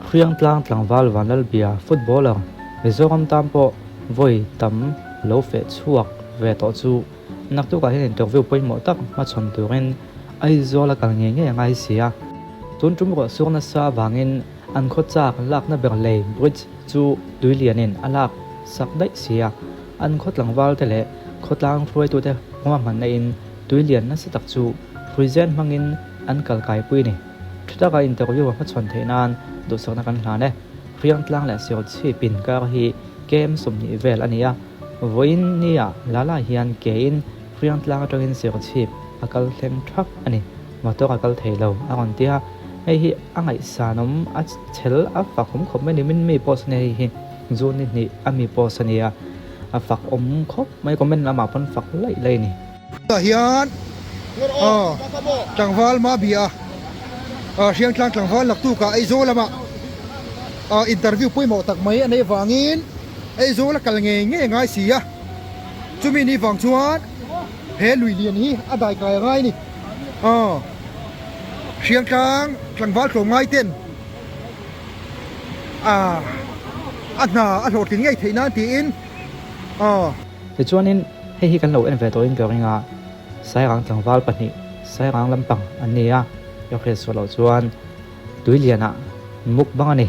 Hriangtlang tlangval Vanlalbia footballer Mizoram tan pawh vawi tam lo feh chhuak ve tawh chu naktukah hian interview pawimawh tak hmachhawn turin Aizawl a kal ngei ngei a ngai si a. Tun tum ruah sur nasa avangin an khaw chak lakna ber lei bridge chu tuilianin a lak sak daih si a. An khaw tlangval te leh khawtlang hruaitute ruahmanna in tuilian nasa tak chu hruizen hmangin an kal kaipui a ni. Tha taka interview a hmachhawn theih nan duhsakna kan hlan e. Hriangtlang leh Siawchhip inkar hi kem 20 vel a ni a, vawiin nia Lala hian kein Hriangtlang atangin Siawchhip a kal thleng thak a ni. Motor a kal thei lo a rawn ti a, hei hi a ngaihsanawm a chhel a fak awm khawp mai ni min mi post a nia hei hi June ni hnih a mi post a nia a fak awm khawp mai comment lamah pawn fak laih laih a ni. Tah hian tlangval Mabia Hriangtlang tlangval laktukah Aizawl lamah interview pawimawh tak mai a neih avangin Aizawl a kal ngei ngei a ngai si a, chumi ni vang chuan he lui lian hi a daikai a ngai a ni. Hriangtlang tlangval tlawmngai ten a hna a hlawhtlin ngei theih nan tiin. Tichuanin hei hi kan lo en ve tawhin ka ring a, Sairang tlangval pahnih Sairang lampang an ni a, ka hriat suah loh chuan Tuilianah mukbang a ni.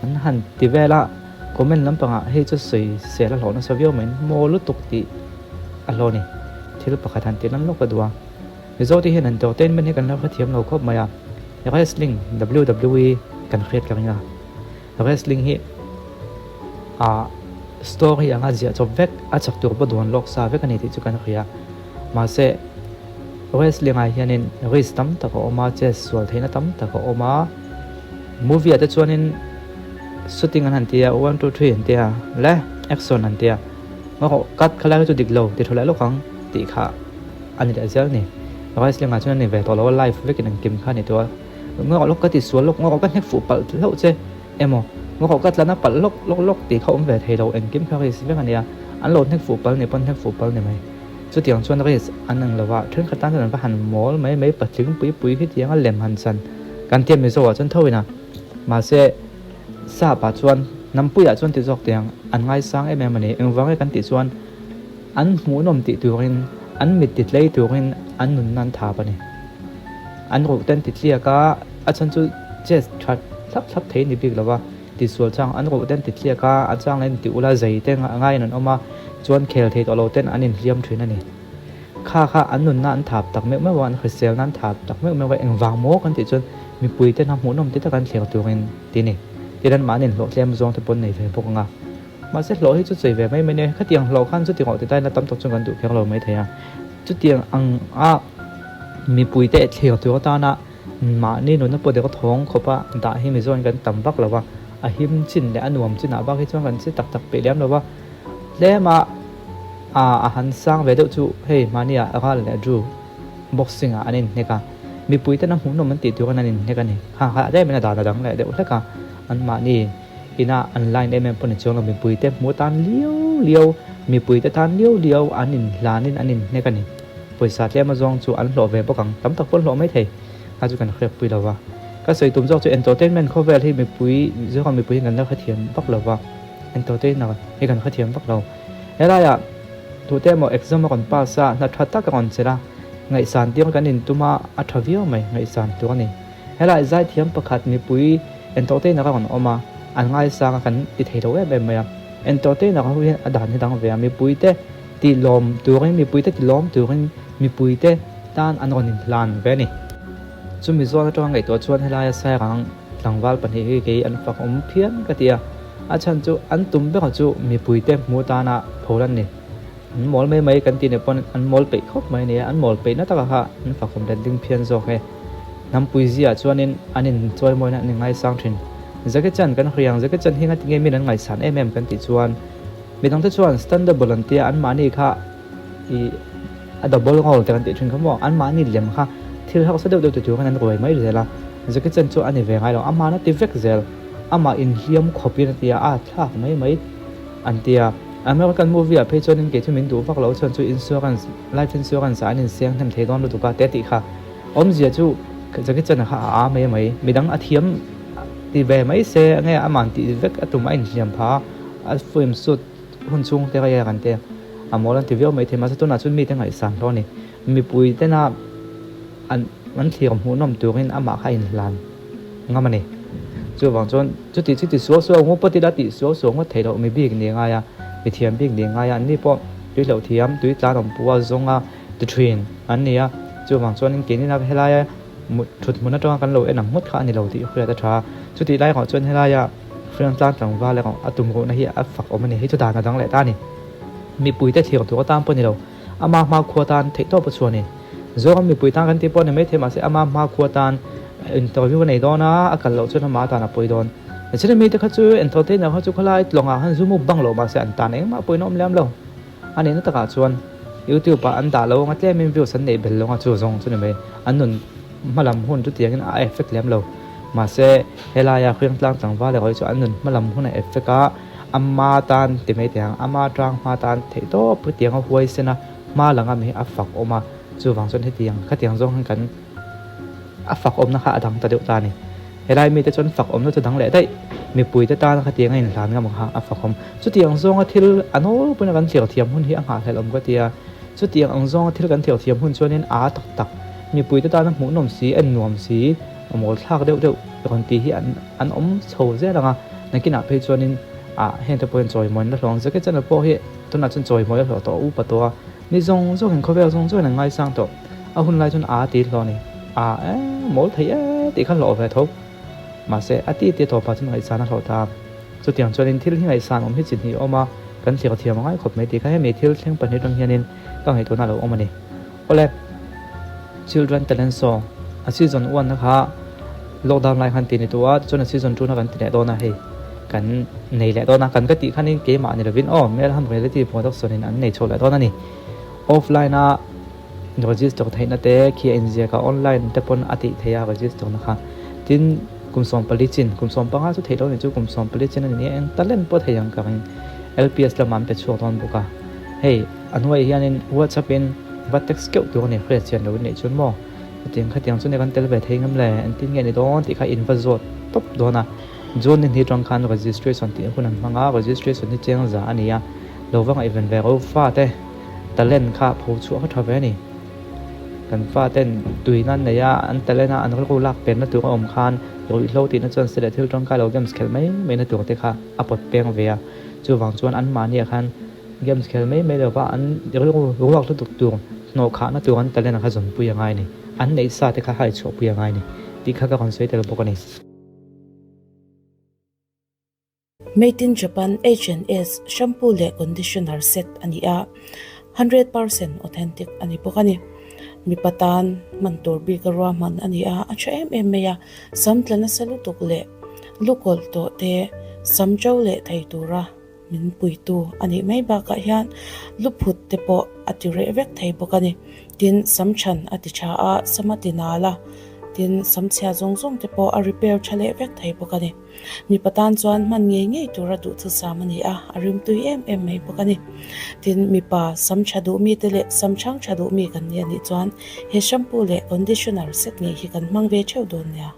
An han ti vel a, comment lampangah hei chu sawi sel a hlawh nasa viau mai, maw lutuk tih a hlawh a ni. Thil pakhat han ti lan lawk ka duh a, Mizo te hian entertainment hi kan lo hrethiam lo khawp mai a, wrestling WWE kan hriat ka ring a. Wrestling hi a story anga ziah chawp vek a chak tur pawh duan lawk sa vek a ni tih chu kan hria. Mahse wrestling ah hianin risk tam tak a awm a, chess sual theihna tam tak a awm a. Movie ah te chuanin shooting an han ti a, one two three an ti a, le action an ti a. Ngaw cut kha lai kha chu dik lo ti tha leh lawk ang tih kha a ni leh zel a ni. Wrestling ah chuan a ni ve tawh lo a, live vekin engkim kha a ni tawh a. Ngaw lawk ka ti sual lawk, ngaw ka hnek fuh palh hlauh che emaw, ngaw ka tlan a palh lawk lawk lawk tih kha awm ve thei lo, engkim kha risk vek a nia, an lo hnek fuh palh ni pawn hnek fuh palh ni mai. Chutiang chuan risk an ang lo a, thenkhat tan chuan an va han mawl mai mai patling pui pui khitiang a lem han chan kan tia Mizo ah chuan tho in a, mahse sap ah chuan hnampuiah chuan ti zawk tiang an ngaisang em em a ni, engvang nge kan tih chuan An hmuhnawm tih turin, an mit ti tlei turin an nunna an thap a ni. An ruh ten ti tliak a, a chhan chu chest that thlap thlap thei ni bik lova tisual chang an ruh ten ti tliak a, a chang leh in ti ula zei te ngaiin an awm a, chuan khel thei tawh lo ten an inhliam thin a ni. Kha kha an nunna an thap tak meuh meuh a, an hriselna an thap tak meuh meuh a, engvang maw kan tih chuan mipui ten a hmuhnawm ti tak an thlir turin ti ni. Tin anmahni inhlawh tlem zawng te pawn nei ve bawk ang a. Mahse hlawh hi chu chei ve mai mai nia, khatiang hlawh khan chuti ngawh ti taina tam tak chuan kan duh kher lo mai thei a. Chutiang ang a mipuite thlir tur atana mahni nunna pawh deuh thawng khawpa dah hi Mizoin kan tam vak lo va, a him chin leh a nuam chinah bak hi chuan kan che tak tak peih lem lo va. Tlema a han sang ve deuh chu hei mahnia ral leh Drew boxing ah an inhnek a, mipuiten a hmuhnawm an tih turin an inhnek a ni. Ha ha tlem in a dan a dang leh deuh hlek a, anmahni. Ina an line em em pawh ni chuang lo, mipuite hmuh tan liau liau, mipuite tan liau liau an inhlanin an inhnek a ni. Pawisa tlem azawng chu an hlawh ve bawk ang, tam tak pawh an hlawh mai thei, kha chu kan hriatpui lo va. Ka sawi tum zawk chu entertainment khawvel hi mipui, Mizoram mipui hi kan la hrethiam vak lo va, entertainer hi kan hrethiam vak lo. Helaiah tute emaw exam a rawn pass a, hna tha tak a rawn chelh a, ngaihsan tir kan intum a, a tha viau mai, ngaihsan tur a ni. Helai zaithiam pakhat mipui entertainer a rawn awm a, an ngaisang a kan ti thei lo em em mai a. Entertainer ho hian a dan hi dang ve a, mipuite ti lawm turin, mipuite ti lawm turin mipuite tan an rawn inhlan ve a ni. Chumi zawn atanga ngaihtuah chuan helaia Sairang tlangval pahnih hi kei an fak awm phian ka ti a, a chhan chu an tum ber chu mipuite hmuh tana phur an ni. An mawl mai mai kan tih nih pawn an mawl peih khawp mai a ni a, an mawl peih na takah kha an fakawm let ding phian zawk e. Hnampui ziah chuanin an inchawi mawina an inngaisang thin. Jackie Chan kan hria ang, Jackie Chan hi ngati nge min an ngaihsan em em kan tih chuan midangte chuan stand double an tia anmahni kha ih a double role te kan tih thin kha maw, anmahni lem kha thil harsa deuh deuh ti turin an ruai mai zel a, Jackie Chan chu a ni ve ngai lo, amahna ti vek zel, amah inhliam khawpin a tia a thlak mai mai an tia. American movie ah phei chuanin kei chu min duh vak lo chuan chu insurance, life insurance ah an inseng hnem thei dawn lutuk a te tih kha awmzia chu Jackie Chan kha a a mai mai, midang a thiam ti ve mai se nge aman tih vek a tum a inhliam phah a, a film shoot hun chhung te kha kan ti a mawl an ti viau mai thei mahse tunah chuan mite ngaihsan hlawh a ni. Mipui tena an an thlir hmuhnawm turin amah kha a inhlan ngam a ni. Chuvang chuan chuti chuti suau suau ngawt pawh tila tih suau suau ngawt theih loh mi bik ni ngai a, mi thiam bik ni ngai a, anni pawh tui hloh thiam, tui tlan awm pua zawnga ti thin an ni a. Chuvang chuanin keinin a helaia thut hmun atanga kan lo en ang ngawt kha a ni lo tih hriat a tha. Chutih lai erawh chuan helaia Hriang tlang tlangval erawh a tumruhna hi a fak awm a ni. Hei chu dan a dang leh ta a ni. Mipuite thlir tur atan pawh a ni lo. Ama hmakhua tan theih tawp a chhuah a ni. Zoram mipui tan kan tih pawh a ni maithei mahse ama hmakhua tan interview a nei dawn a, a kal loh chuan ama tan a pawi dawn. Chini mite kha chu entertainer kha chu khawlai tlawngah khan zu mup bang loh mahse an tan engmah pawhin a awm lem lo. A nihna takah chuan YouTube ah an dah lo anga tlemin views an neih bel lo anga chu zawng chu ni mai. An nun hmalam hun chu tiangin a effect lem lo. Mahse helaia Hriangtlang tlangval erawh hi chu an nun hmalam hun a effect a, ama tan ti mai teh ang, ama tang hma tan theih tawp hetiang a huaisen a hma lang ami hi a fak awm a, chuvang chuan hetiang khatiang zawng hian kan a fak awmna kha a dang ta deuh ta a ni. Helai mite chuan fak awmna chu dang leh daih, mipuite tana khatiang a inhlan ngam kha a fak awm. Chutiang zawnga thil a nawlpui na kan thlir thiam hun hi a nghahhlelh awm ka ti a, chutiang ang zawnga thil kan thlir thiam hun chuanin a tak tak, mipuite tana hmuhnawm si, en nuam si, mawl thlak deuh deuh rawn tih hi an an awm chho zel ang a, nakinah phei chuanin ah hengte pawhin chawimawi an la hlawh ang. Jackie Chan-a pawh hi tunah chuan chawimawi a hlawh tawh a, upa tawh a, mi zawng zawngin khawvel zawng zawngin an ngaisang tawh. A hun lai chuan a ti hlawh a ni. A e mawl thei e tih kha hlawh ve tho. Mahse a ti tia tawpah chuan ngaihsan a hlawh ta. Chutiang chuanin thil hi ngaihsan awm hi chi hnih a awm a, kan thlir thiam a ngai khawp mai tih kha hemi thil thleng pahnih atang hianin ka ngaihtuahna a lo awm a ni. Awle, Children Talent Show a season one na kha lockdown lai khan ti ni tawh a, tichuan a season two na kan ti leh dawn a hei kan nei leh dawn a, kan ka tih khanin keimah ni lovin aw Melham Reality Production in an nei chho leh dawn a ni. Offline a register theihna te khi a inziak a, online te pawn a tih theih a register na kha. Tin, kum 14 chin, kum 15 chu theih loh ni chu kum 14 chin a ni nia, eng talent pawh thei ang ka ring. LPS lamah an pe chhuak dawn bawk a. Hei, a hnuaiah hianin WhatsApp in va text keuh tur a ni, hriat chian loh in neih chuan maw? Chutiang khatiang chu nia kan tel ve thei ngam le, engtin nge ni dawn tih kha in va zawt tawp dawn a. June ni hnih atang khan registration tih hun an hmang a, registration hi cheng za a ni a, lo va ngaihven ve ro fate. Talent kha pho chhuah kha tha ve a ni. Kan faten tuina an nei a, an talent a an rilru lak penna tur a awm khan ruihhlo tihna chuan se leh thil tangkai lo games khelh mai mai na tur te kha a pawt peng ve a. Chuvang chuan anmahniah khan games khelh mai mai lova an rilru ruak lutuk tur hnawh khahna tur an talent kha zawnpui a ngai a ni. An neih sa te kha hai chhuahpui a ngai a ni tih kha ka rawn sawi tel bawk a ni. Made in Japan H&S shampoo leh conditioner set a ni a, 100% authentic a ni bawk a ni. Mipa tan hman tur bik a ruahman a ni a, a tha em em mai a, sam tla nasa lutuk leh lukawlh tawh te sam to leh thei tura min puitu a nih mai bakah hian luphut te pawh a ti reh vek thei bawk a ni. Tin, sam chhan a ti tha a, sam a ti nal a, tin sam chhia zawng zawng te pawh a repair tha leh vek thei bawk a ni. Mipa tan chuan hman ngei ngei tura duhthusam a ni a, a rimtui em em mai bawk a ni. Tin, mipa sam tha duh mite leh sam chhang tha duh mi kan ni a nih chuan he shampoo leh conditioner set ngei hi kan hmang ve theuh dawn nia.